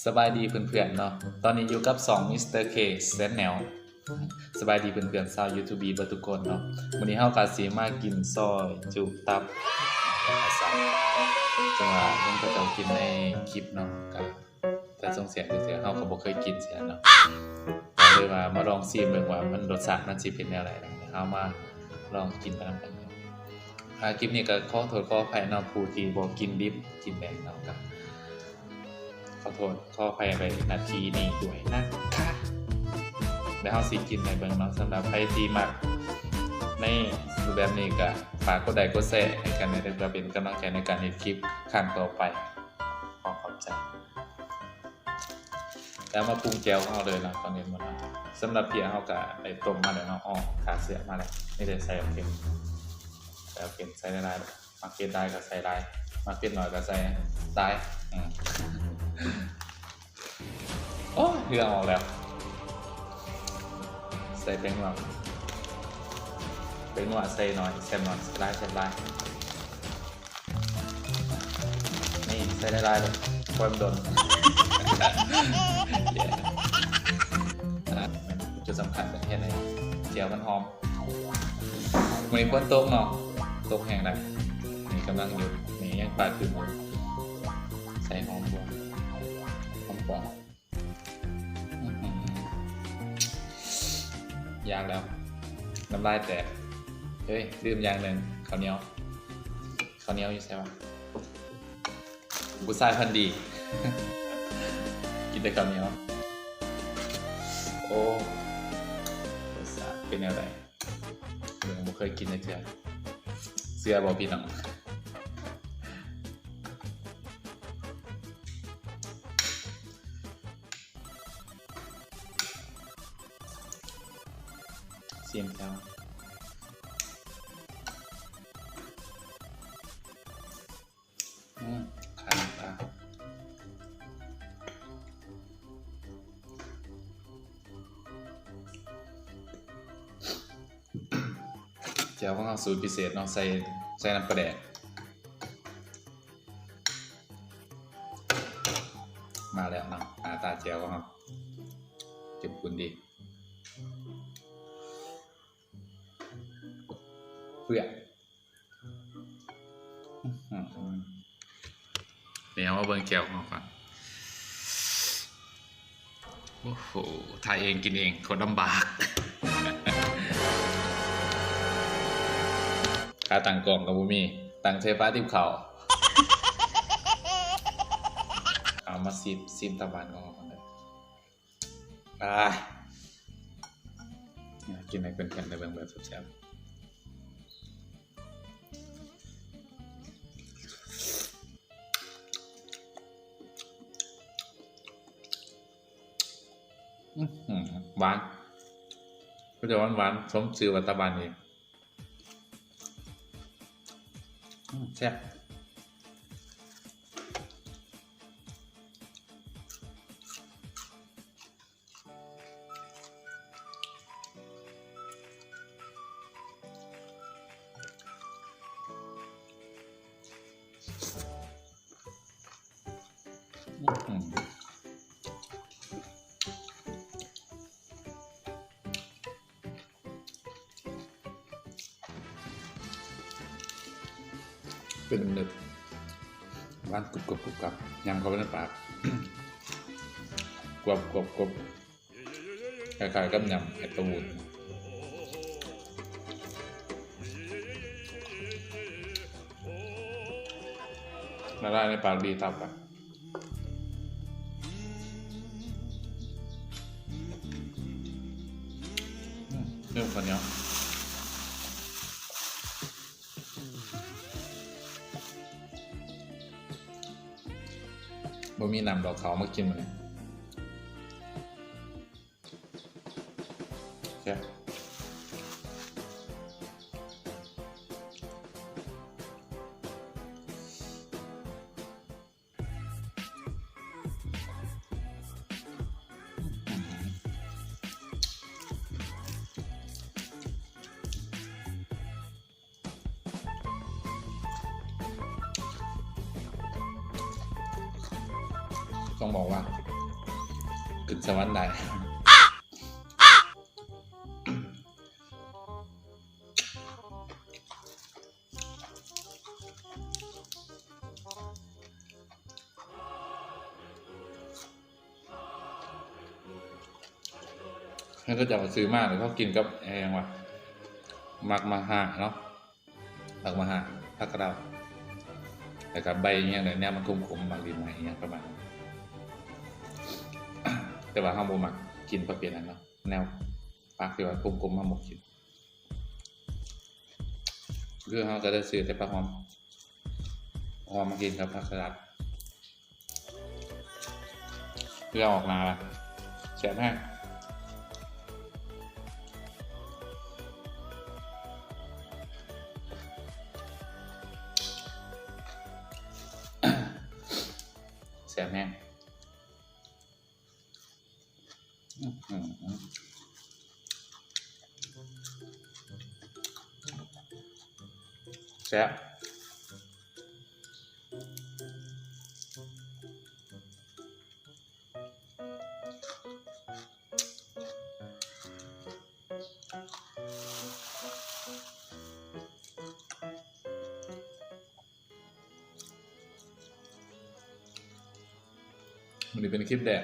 ສະບາຍດີເພື່ອນໆເນາະ, ຕອນນີ້ຢູ່ກັບຊ່ອງ Mister K Channel. ສະບາຍດີເພື່ອນໆຊາວ YouTube ເບິດທຸກຄົນເນາະ. ມື້ນີ້ເຮົາກໍຊິມາກິນຊອຍຈຸຕັບ ຈັງວ່າເຫັນເຂົາເຈົ້າກິນໃນຄລິບເນາະ, ກໍ ແຕ່ສົ່ງເສຍງຊື່ໆ ເຮົາກໍບໍ່ເຄີຍກິນເທື່ອເນາະ, ກໍເລີຍວ່າມາລອງຊີມເບິ່ງວ່າມັນ ລົດຊາດມັນຊິເປັນແນວໃດ. ເຮົາມາລອງກິນໄປນຳກັນ. ອ່າ ຄລິບນີ້ກໍຂໍໂທດຂໍອະໄພເນາະ ຜູ້ທີ່ບໍ່ກິນດິບກິນແດງເນາະ, ກໍຂໍໂທດຂໍອະໄພໄວ້ ນະ ທີ່ນີ້ດ້ວຍນະຄະ. ແລ້ວເຮົາຊິກິນໃຫ້ເບິ່ງເນາະ. ສຳລັບໃຜທີ່ມັກໃນຮູບແບບນີ້ ກໍຝາກກົດໄລກົດແຊໃຫ້ກັນແດ່ເດີ ເພື່ອເປັນກຳລັງໃຈໃນການເຮັດຄລິບຄັ້ງຕໍ່ໄປ. ຂໍຂອບໃຈ. ແລ້ວມາປຸງແຈ່ວຂອງເຮົາເລີຍເນາະ ກ່ອນອື່ນໝົດເນາະ. ສຳລັບເພຍເຮົາກໍໄດ້ຕົ້ມມາແລ້ວເນາະ, ອໍ ຂ້າເຊື້ອມາແລ້ວ. ນີ້ເລີຍ ໃສ່ບັກເຜັດ ໃສ່ບັກເຜັດ ໃສ່ຫຼາຍໆ ມັກເຜັດຫຼາຍກໍໃສ່ຫຼາຍ, ມັກເຜັດໜ້ອຍກໍໃສ່ຫຼາຍ. ອືມ ໂອ້ຍ ເຫຼືອອອກແລ້ວ. ໃສ່ແປ້ງນົວ ແປ້ງນົວໃສ່ໜ້ອຍ ແຊບໜ້ອຍ ໃສ່ຫຼາຍ ແຊບຫຼາຍ. ນີ້ໃສ່ຫຼາຍໆເດີ ຄວາມດົນ. ຈຸດສຳຄັນເປັນເຮັດໃຫ້ແຈ່ວມັນຫອມ. ມື້ນີ້ຝົນຕົກເນາະ, ຕົກແຮງໄດ໋. ນີ້ກຳລັງຢຸດ, ນີ້ຍັງປາດຂຶ້ນຢູ່. ໃສ່ຫອມບົວ ຫອມປ້ອມ. ອືຫື ຢາກແລ້ວ ນ້ຳລາຍແຕກ. ເຮີ້ຍ ລືມຢ່າງໜຶ່ງ ເຂົ້າໜຽວ. ເຂົ້າໜຽວຢູ່ໃສວະ? ຜູ້ຊາຍພັນດີ ກິນແຕ່ເຂົ້າໜຽວ. ໂອ້ ລົດຊາດເປັນແນວໃດ? ເບິ່ງ ບໍ່ເຄີຍກິນຈັກເທື່ອ. ເຊື່ອບໍ່ພີ່ນ້ອງ? ຊີມແຈ່ວ. ອືມ ໄຂ່ປາ ແຈ່ວຂອງເຮົາສູດພິເສດເນາະ, ໃສ່ ໃສ່ນ້ຳປາແດກ. ມາແລ້ວເນາະ ໜ້າຕາແຈ່ວຂອງເຮົາ ເຂັ້ມຂຸ້ນດີ. ເພື່ອ ອືຫື ດຽວມາເບິ່ງແຈ່ວຂອງເຮົາກ່ອນ. ໂອ້ໂຫ ຖ່າຍເອງກິນເອງ ໂຄດລຳບາກ. ຂາຕັ້ງກ້ອງກໍບໍ່ມີ, ຕັ້ງໃສ່ຝາຕິບເຂົ້າ. ເອົາມາຊີມ ຊີມຕາຫວານຂອງເຮົາກ່ອນເດີ. ອ່າ ກິນໃຫ້ເພື່ອນໆໄດ້ເບິ່ງແບບແຊບໆ. ອືຫື ຫວານ ເຂົາເຈົ້າຫວານໆ ສົມຊື່ວ່າຕາບ້ານນີ້. ອືມ ແຊບ. ອືມ ເປັນໜຶບ ຫວານກຸບກັບກຸບກັບ ຫຍ້ຳເຂົ້າໄປໃນປາກ ກວບໆໆ ຄ້າຍໆກັບຫຍ້ຳເຫັດປະຫວູດ ລະລາຍໃນປາກດີຄັກ. ອືມ ເລື່ອງຂ້າວໜຽວ ບໍ່ມີນ້ຳດອກເຂົ້າມາກິນມື້ນີ້. ແຊບ. ຕ້ອງບອກວ່າ ຂຶ້ນສະຫວັນໄດ້. ເຂົາເຈົ້າຊື້ມາແລ້ວເຂົາກິນກັບ ອີຫຍັງວະ ໝາກມະຫາເນາະ ໝາກມະຫາ ຜັກກະເດົາ ແລ້ວກໍໃບອີຫຍັງແນວມັນຂົມໆ ໝາກລິນໄມ້ອີຫຍັງປະມານນັ້ນ. ແຕ່ວ່າເຮົາບໍ່ມັກກິນປະເພດນັ້ນເນາະ ແນວຜັກທີ່ວ່າຂົມໆ ເຮົາບໍ່ກິນ. ຄືເຮົາກໍໄດ້ຊື້ແຕ່ຜັກຫອມ ຫອມມາກິນກັບຜັກສະຫຼັດ ເພື່ອອອກໜ້າລະ ແຊບແຮງ ແຊບແຮງ. ອືຫື ແຊບ. ມື້ນີ້ເປັນຄລິບແດກ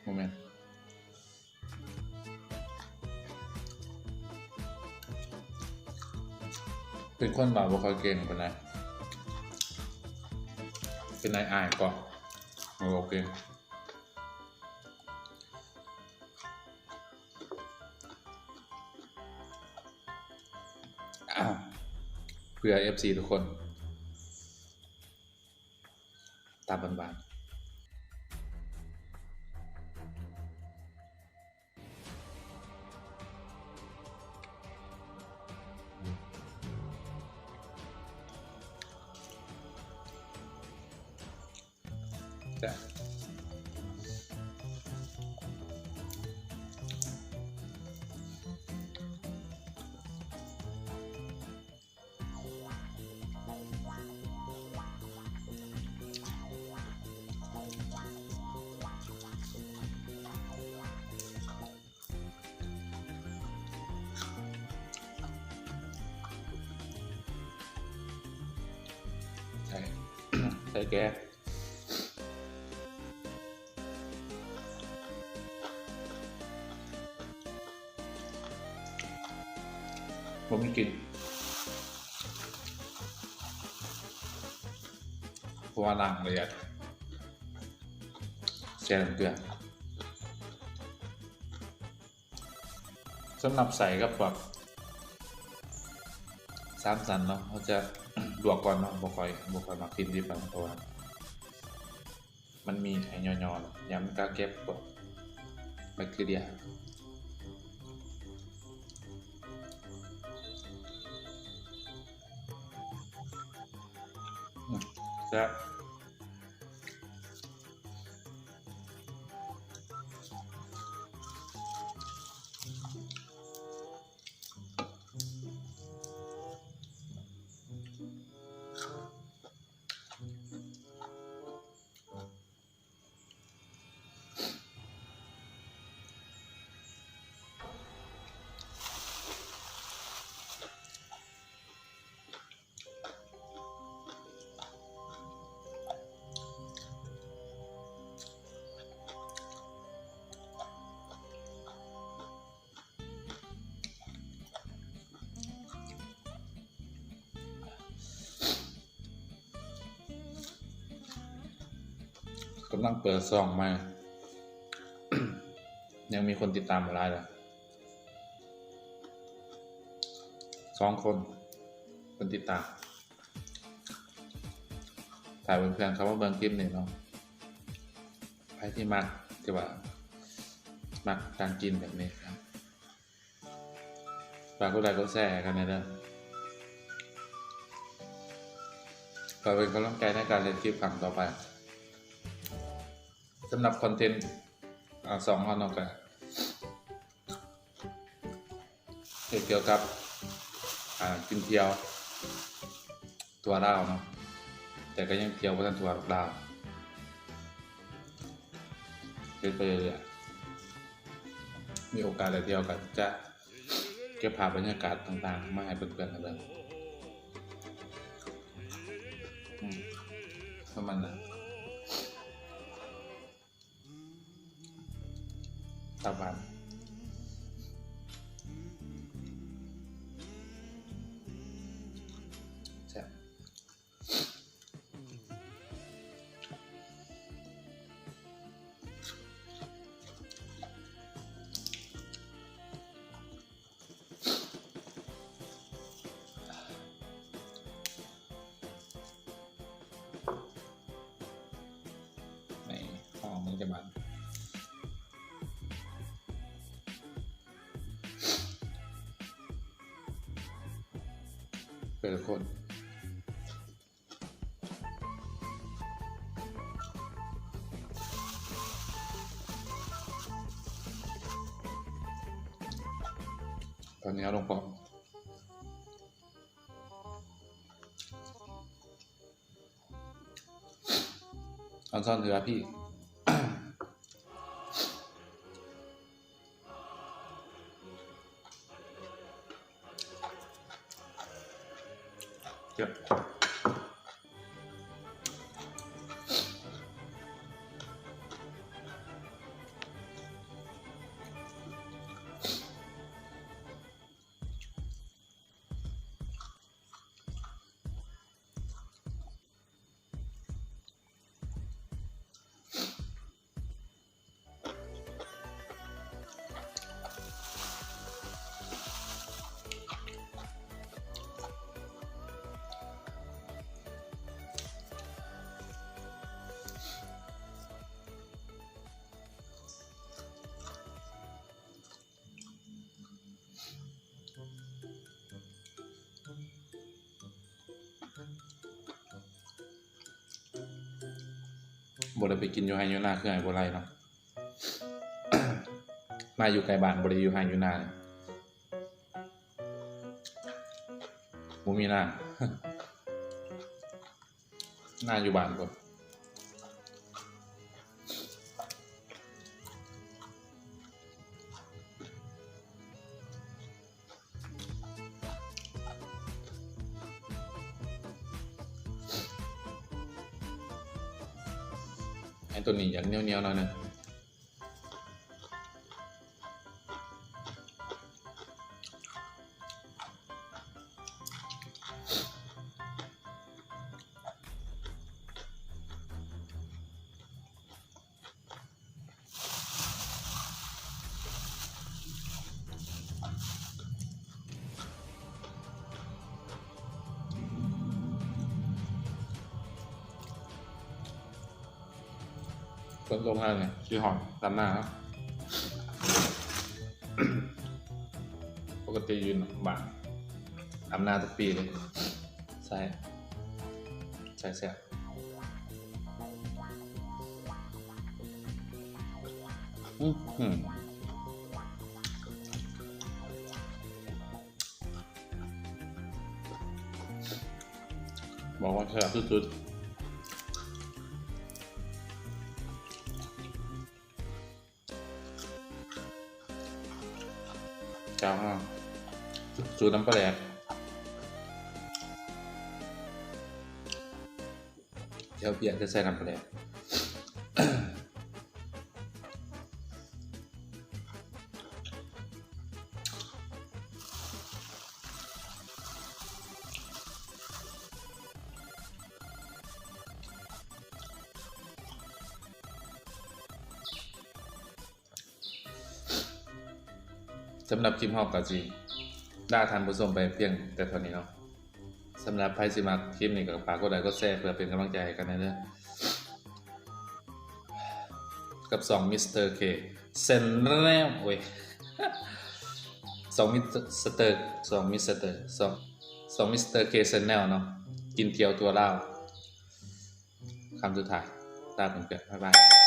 ບໍ່ແມ່ນ ເປັນຄົນເວົ້າບໍ່ຄ່ອຍເກັ່ງປານໃດ ເປັນອາຍໆ ເກາະ ເວົ້າບໍ່ເກັ່ງ. ເພື່ອເອັຟຊີທຸກຄົນ ຕາມບ້ານໆ. ໃສ່ ໃສ່ແກ ບໍ່ມີກິ່ນ ເພາະວ່າລ້າງລະອຽດ ແຊ່ນ້ຳເກືອ. ສຳລັບໃສ່ກັບພວກສາມຊັ້ນເນາະ ເຮົາຈະລວກກ່ອນເນາະ ບໍ່ຄ່ອຍ ບໍ່ຄ່ອຍມັກກິນດິບ ເພາະວ່າມັນມີໄອຫຍໍ້ໆ ຢ້ານມັນກັກເກັບພວກແບັກທີເຣຍ. ອືມ ແຊບ. ກຳລັງເປີດຊ່ອງໃໝ່ ຍັງມີຄົນຕິດຕາມບໍ່ຫຼາຍເລີຍ ສອງຄົນ ຄົນຕິດຕາມ. ຖ້າເພື່ອນໆເຂົ້າມາເບິ່ງຄລິບນີ້ເນາະ ໃຜທີ່ມັກ ທີ່ວ່າມັກການກິນແບບນີ້ ຝາກກົດໄລກົດແຊໃຫ້ກັນແດ່ເດີ ເພື່ອເປັນກຳລັງໃຈໃນການເຮັດຄລິບຄັ້ງຕໍ່ໄປ. ສຳລັບຄອນເທັນ ອາ ຊ່ອງເຮົາເນາະ ກະເຮັດກ່ຽວກັບ ອາ ກິນທ່ຽວທົ່ວລາວເນາະ ແຕ່ກະຍັງທ່ຽວບໍ່ທັນທົ່ວດອກດາວ. ໄປເລື້ອຍໆ ມີໂອກາດໄດ້ທ່ຽວກໍຈະເກັບພາບບັນຍາກາດຕ່າງໆມາໃຫ້ເພື່ອນໆໄດ້ເບິ່ງ. ອືມ ປະມານນັ້ນ. ຕັບຫວານ ແຊບ. ໃນຫ້ອງມັນຈະບາງ ເປັນຄົນ ຕອນນີ້ເອົາລົງພ້ອມ. ອອນຊອນເທື່ອພີ່ ເຈັບ. ບໍ່ໄດ້ໄປກິນຢູ່ໄຮ່ຢູ່ນາ ຄືໄຫບໍ່ໄລ່ເນາະ. ມາຢູ່ໃກ້ບ້ານ ບໍ່ໄດ້ຢູ່ໄຮ່ຢູ່ນາ ບໍ່ມີນາ. ນາຢູ່ບ້ານພຸ້ນ. ໄອ້ຕົວນີ້ຢາກໜຽວໆໜ້ອຍໜຶ່ງ. ຝົນຕົກມານີ້ຊິຮອດດຳນາເນາະ. ປົກກະຕິຢູ່ບ້ານດຳນາທຸກປີເລີຍ. ໃສ່ ໃສ່ແຊບ. ອືຫື ບອກວ່າແຊບສຸດໆ. ເຈົ້າ ສູດນ້ຳປາແດກ. ແຈ່ວປຽກ ແຕ່ໃສ່ນ້ຳປາແດກ. ສຳລັບຄລິບເຮົາກໍຊິລາທ່ານຜູ້ຊົມໄປພຽງແຕ່ເທົ່ານີ້ເນາະ. ສຳລັບໃຜທີ່ມັກຄລິບນີ້ກໍຝາກກົດໄລກົດແຊເພື່ອເປັນກຳລັງໃຈໃຫ້ກັນແດ່ເດີ ກັບຊ່ອງມິສເຕີເຄແຊນແນວ ໂອ້ຍ ຊ່ອງມິສເຕີ ຊ່ອງມິສເຕີ ຊ່ອງ ຊ່ອງມິສເຕີເຄແຊນແນວເນາະ ກິນທ່ຽວທົ່ວລາວ. ຄຳສຸດທ້າຍ ລາເພື່ອນໆ ບາຍບາຍ.